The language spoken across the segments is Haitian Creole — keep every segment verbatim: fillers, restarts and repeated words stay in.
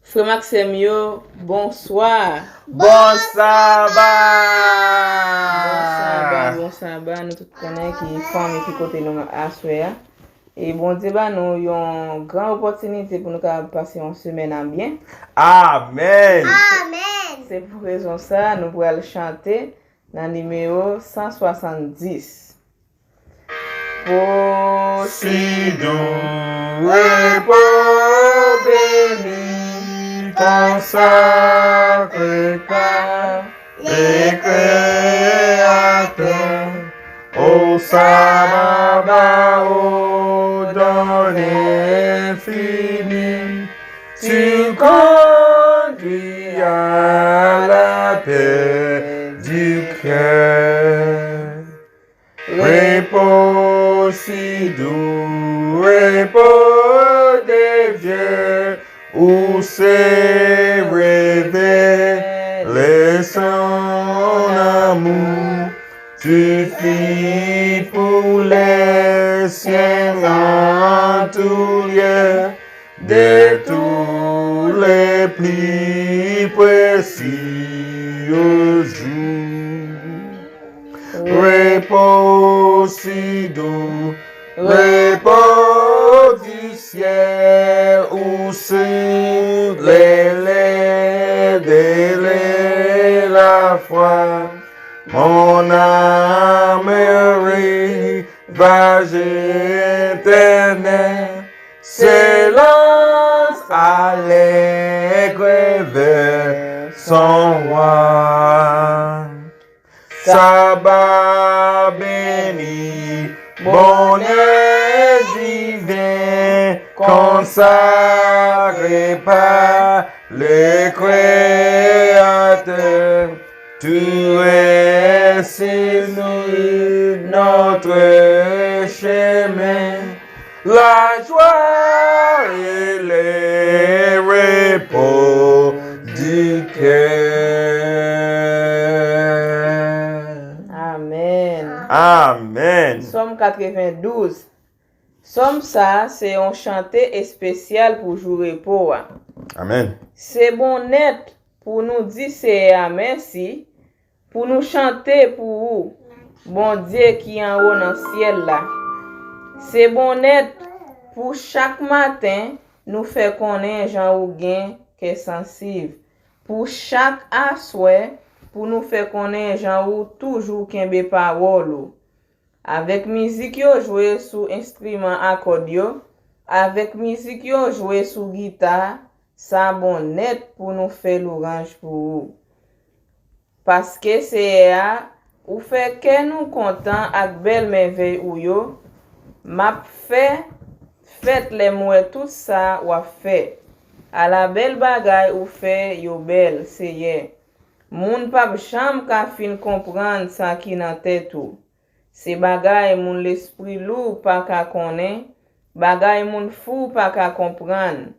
Frè m ak sè m yo, bonswa. Bon saba! Bon saba, bon saba. Nou tout konnen ki fanmi ki kote nou aswè a. E Bondye ba nou yon gran opòtinite pou nou kapab pase yon semèn an byen. Amèn! Amèn! Se pou rezon sa a, nou pral chante nan nimewo san swasanndis. Po si dou, repo beni, konsakre pa le Kreyatè, o saba, o don enfini, tu conduis à la paix du cœur. Repo si dou, repo de Dye, ou se revele son amou. Tu fis pour les siens en tout lieu, de tous les plus précieux jours. Repo si dou, repo du ciel, ou sur les lèvres de la foi. Mon âme ravage éternel, s'élance allègre vers son roi. Saba beni, bonè diven, konsakre pa le Kreyatè. Tu es sur notre chemin, la joie et le repos du cœur. Amèn. Amèn. Sòm katrevendouz. Sòm sa a se yon chante espesyal pou jou repo a. Amèn. Se bon nèt pou nou di Seyè a mèsi, pou nou chante pou ou, Bondye ki anwo nan syèl la. Se bon nèt pou chak maten nou fè konnen jan ou gen kè sansib, pou chak aswè pou nou fè konnen jan ou toujou kenbe pawòl ou. Avèk mizik yo jwe sou enstriman a kòd yo, avèk mizik yo jwe sou gita, sa bon nèt pou nou fè louranj pou ou. Paske, Seyè a, ou fè kè nou kontan ak bèl mèvèy ou yo, m ap fè fèt lè m wè tout sa w ap fè. Ala bèl bagay ou fè yo bèl, Seyè! Moun p ap janm ka fin konprann sa ki nan tèt ou. Se bagay moun lespri lou pa ka konnen, bagay moun fou pa ka konprann.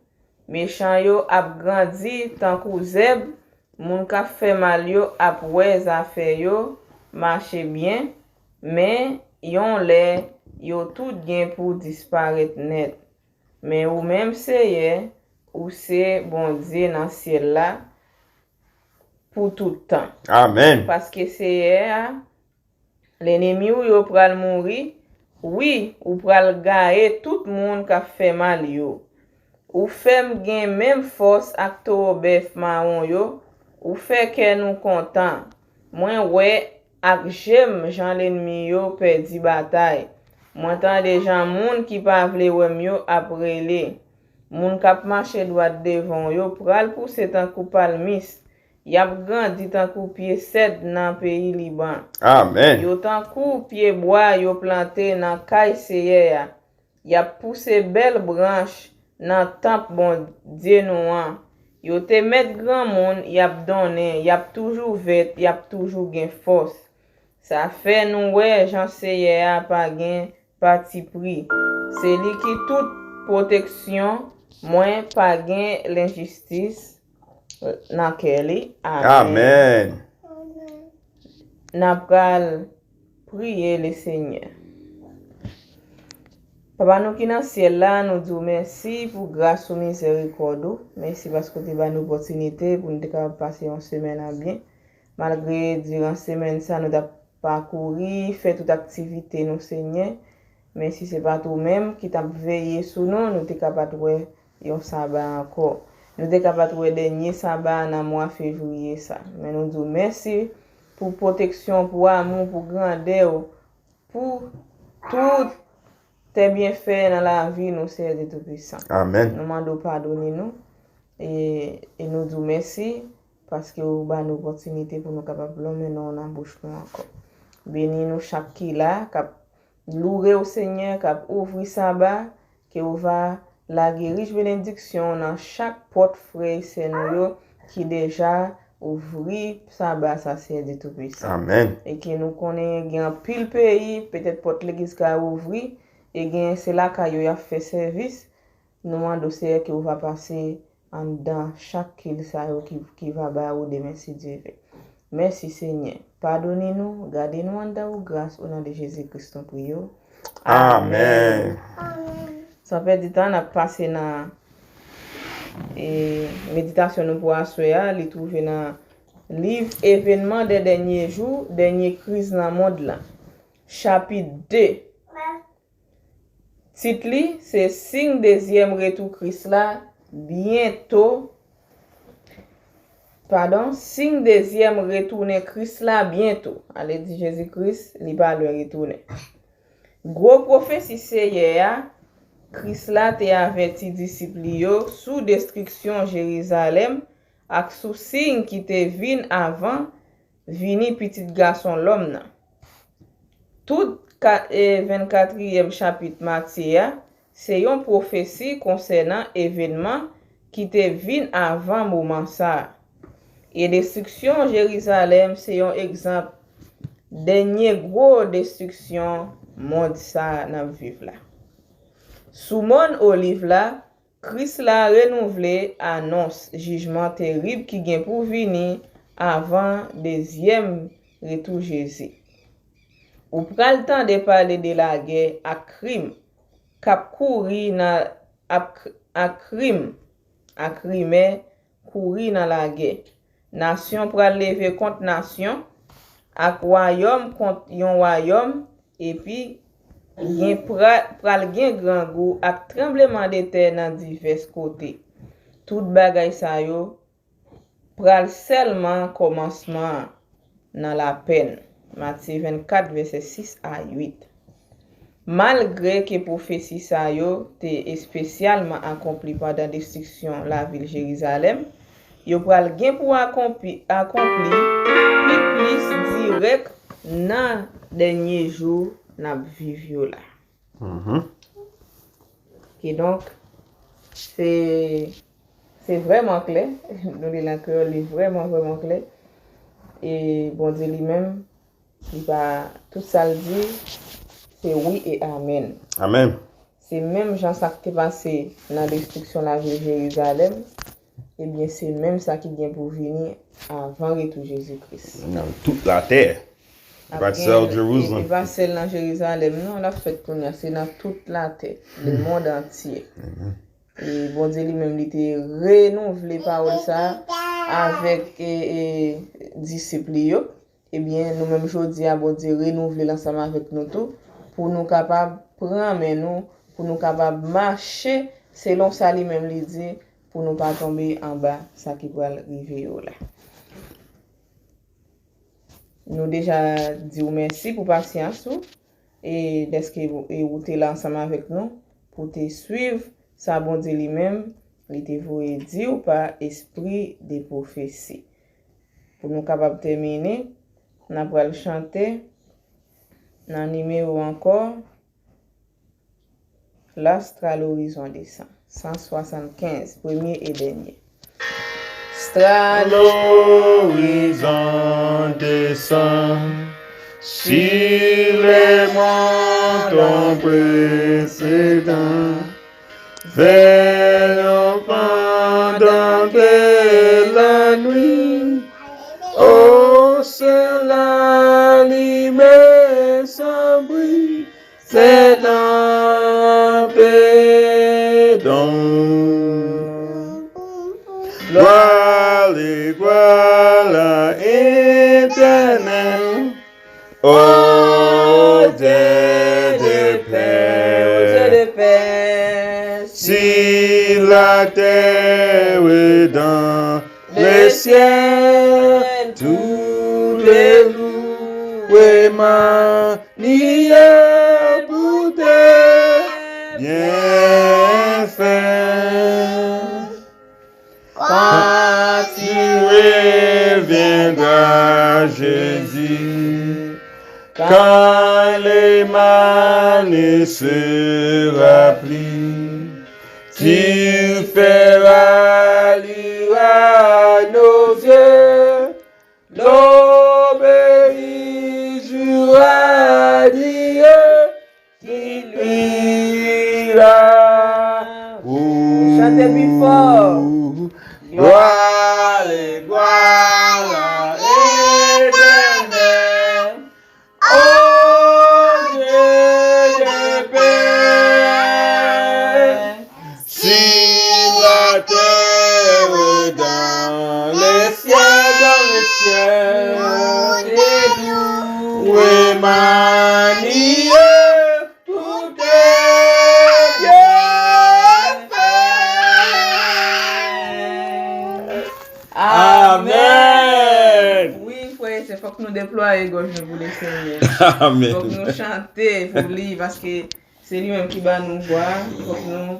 Mechan yo ap grandi tankou zèb, moun k ap fè mal yo ap wè zafè yo mache byen, men yon lè yo tout gen pou disparèt nèt. Men ou menm, Seyè, ou se Bondye nan syèl la pou tout tan. Amèn. Paske Seyè a, lènmi w yo pral mouri, wi, ou pral gaye tout moun k ap fè mal yo. Ou fè m gen menm fòs ak towo bèf mawon yo, ou fè kè nou kontan. Mwen wè ak je m jan lènmi yo pèdi batay. Mwen tande jan moun ki pa vle wè m yo ap rele. Moun k ap mache dwat devan w yo pral pouse tankou palmis. Y ap grandi tankou pye sèd nan peyi Liban. Amèn. Yo tankou pyebwa yo plante nan kay Seyè a. Y ap pouse bèl branch nan tanp Bondye nou an. Yo te mèt granmoun, y ap donnen, y ap toujou vèt, y ap toujou gen fòs. Sa fè nou wè jan Seyè a pa gen patipri. Se li ki tout pwoteksyon mwen, pa gen lenjistis nan kè li. Amèn. Amèn. N ap pral priye Lesenyè. Papa nou ki nan syèl la, nou di w mèsi pou gras ou, mizèrikòd ou. Mèsi paske w te ba nou opòtinite pou nou te kapab pase yon semèn an byen. Malgre diran semèn sa, nou t ap pakouri, fè tout aktivite nou, Senyè. Men si se pa t ou menm ki t ap veye sou nou, nou te ka pa t wè yon saba ankò. Nou te ka pa t wè dènye saba a nan mwa fevriye sa. Men nou di w mèsi pou pwoteksyon, pou amou, pou grandè w, pou tout tes bienfaits nan lavi nou, Seyè Dye Toupisan. Amèn. Nou mande w padone nou e, e nou di w mèsi paske ou ba nou opòtinite pou nou kapab lonmen non w nan bouch nou ankò. Beni nou chak ki la, k ap loure w, Senyè, k ap ouvri saba, ke ou va lage rich benediksyon nan chak pòt frè e sè nou yo ki deja ouvri saba sa, Seyè Dye Toupisan. Amèn. E ke nou konnen gen anpil peyi, petèt pòt legliz ka ouvri, e gen se lakay yo y ap fè sèvis. Nou mande w, Seyè, ke ou va pase anndan chak kil sa yo ki, ki va ba ou demen, si Dye vle. Mèsi, Senyè. Padone nou, gade nou anndan ou gras, o non de Jezi Kris nou priye w. Amèn. San pèdi tan, n ap pase nan, e, meditasyon nou pou aswè a. Li twouve nan liv Evenman dè dènye jou, dènye kriz nan mond lan. Chapit de. Tit li se Siy dezyèm retou Kris la byento. Padon, Siy dezyèm retounen Kris la byento. Ale di Jezi Kris, li pa lwen retounen. Gwo pwofesi Seyè a, Kris la te avèti disip li yo sou destriksyon Jerizalèm ak sou siy ki te vin avan vini Pitit Gason Lòm nan. Tout ka-, e, vennkatriyèm chapit Matye a se yon pwofesi konsènan evenman ki te vin avan moman sa a. E destriksyon Jerizalèm se yon egzanp dènye gwo destriksyon mond sa a n ap viv la. Sou Mòn Oliv la, Kris la renouvle anons jijman terib ki gen pou vini avan dezyèm retou Jezi. Ou pral tande pale de lagè ak krim k ap kouri nan, ap, ak krim ak rimè kouri nan lagè. Nasyon pral leve kont nasyon, ak wayòm kont yon wayòm, epi gen pra-, pral gen grangou ak tranblemanntè nan divès kote. Tout bagay sa yo pral sèlman kòmansman an nan lapenn. Matye vennkat, vèsè sis a uit. Malgre ke pwofesi sa yo te espesyalman akonpli pandan destriksyon lavil Jerizalèm, yo pral gen pou akonpi-, akonpli pi plis dirèk nan dènye jou n ap viv yo la. Mhm. Kidonk, se, se vrèman klè, nou li l an kreyòl, li vrèman, vrèman klè. E Bondye li menm, li pa, tout sa l di, se wi e amèn. Amèn. Se menm jan sa k te pase nan destriksyon lavil Jerizalèm, ebyen, se menm sa ki gen pou vini avan retou Jezi Kris. Nan tout latè. E pa t sèl Jerizalèm. E pa sèl nan Jerizalèm, non, l ap fèt kounye a. Se nan tout latè, le monde entier. Mhm. E Bondye li menm, li te renouvle pawòl sa a avèk, e, e, disip li yo. Ebyen, nou menm jodi a, Bondye renouvle l ansanm avèk nou tou, pou nou kapab pran men nou, pou nou kapab mache selon sa li menm li di, pou nou pa tonbe anba sa ki pral rive yo la. Nou deja di w mèsi pou pasyans ou, e dèske ou, e ou te la ansanm avèk nou, pou te swiv sa Bondye li menm, li te voye di w pa espri de pwofesi. Pou nou kapab tèmine, n ap pral chante nan nimewo ankò, L'astre à l'horizon descend. San swasannkenz, premye e dènye. L'horizon descend sur les montons précédents, vers l'ombre pendant que la nuit au ciel allumée s'abrit. C'est là Gloire, gloire à l'Éternel, au Dieu de paix. Sur la terre et dans le ciel, tout est loué, magnifié pour tes bienfaits. Quand tu reviendras, Jésus, quand le mal ne sera plus, tu feras luire à nos yeux l'obéissance à Dieu. Ki lui la. Chante pi fò. Gloire, gloire à l'Éternel, au Dieu de paix. Sur la terre, dans le ciel, dans le ciel, loué, magnifié, pour tes bienfaits. Amen. Wi, frè e sè, fòk nou deplwaye gòj nou pou Lesenyè. Amen. Fòk nou chante pou li, paske se li menm ki ba nou vwa. Fòk nou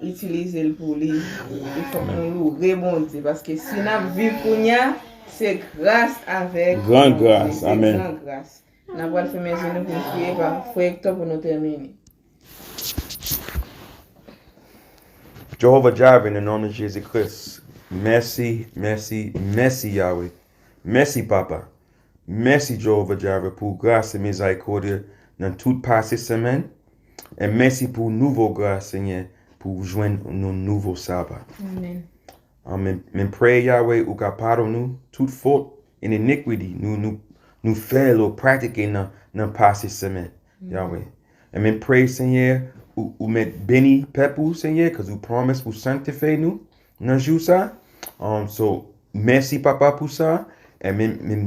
itilize l pou li. E fòk nou loure Bondye, paske si n ap viv kounye a, se gras avèk Bondye. Gran gras. Se amèn. Gran gras. N ap pral fèmen je nou pou n priye pa frè Hector pou nou tèmine. Jehovah Jireh, nan non de Jezi Kris. Mèsi, mèsi, mèsi, Yahweh. Mèsi, Papa. Mèsi, Jehovah Jireh, pou gras e mizerikòd nan tout pase semèn. E mèsi pou nouvo gras, Senyè, pou jwenn nou nouvo saba. Amen. Amen. Men prè, Yahweh, ou ka padone nou tout fòt and iniquity nou, nou, nou fè l ou pratike nan, nan pase semèn, Yahweh. E men prè, Senyè, ou, ou mèt beni pèp ou, Senyè, 'cause ou pwomès pou sanktifye nou nan jou sa. Um, so, mèsi, Papa, pou sa. E men, men,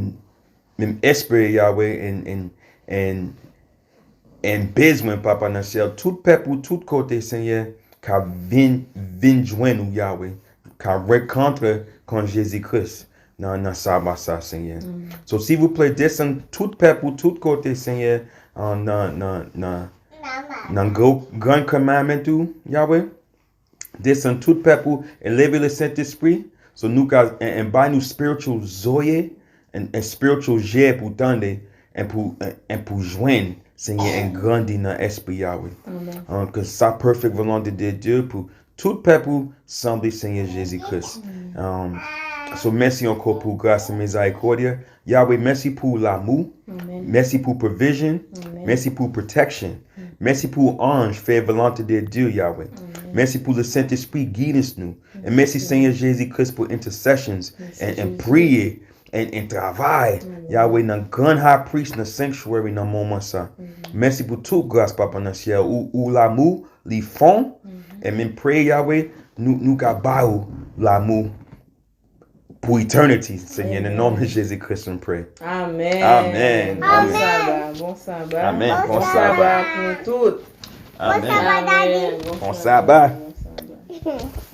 men espere, Yahweh, and, and, and, and bezwen, Papa nan syèl, tout pèp ou, tout kote, Senyè, ka vin, vin jwenn ou, Yahweh, ka rankontre kon Jezi Kris nan, nan saba sa, Senyè. So, silvouplè, desann tout pèp ou, tout kote, Senyè, an, nan, nan, nan, nan gwo, gran commandment ou, Yahweh. Desann tout pèp ou e leve le Sentespri. So, nou ka, en, en, bay nou spiritual zoye, en, en spiritual je pou tande, en pou, en, en pou jwenn, Senyè, en grandi nan espri, Yahweh. Amen. An, ke sa perfect volonté de Dieu pou tout pèp ou sanble Senyè Jezi Kris. Um, so, mèsi ankò pou gras e mizerikòd. Yahweh, mèsi pou lanmou. Amen. Mèsi pou provision. Amen. Mèsi pou protection. Mèsi pou anj fè volonté de Dieu, Yahweh. Amen. Mèsi pou le Sentespri guidance nou. E mèsi, Senyè Jezi Kris, pou intercessions, en, en priye, en, en travay, Yahweh, nan gran high priest, nan sanctuary, nan moman sa. Mèsi pou tout gras, Papa nan syèl, ou, ou lanmou, li fon, e men prè, Yahweh, nou, nou ka ba ou lanmou pou eternity, Senyè, nan non de Jezi Kris, nou prè. Amen. Amen. Bon saba, bon saba. Amen. Bon saba pou nou tout. Amen. Amen. Bon saba. Bon saba.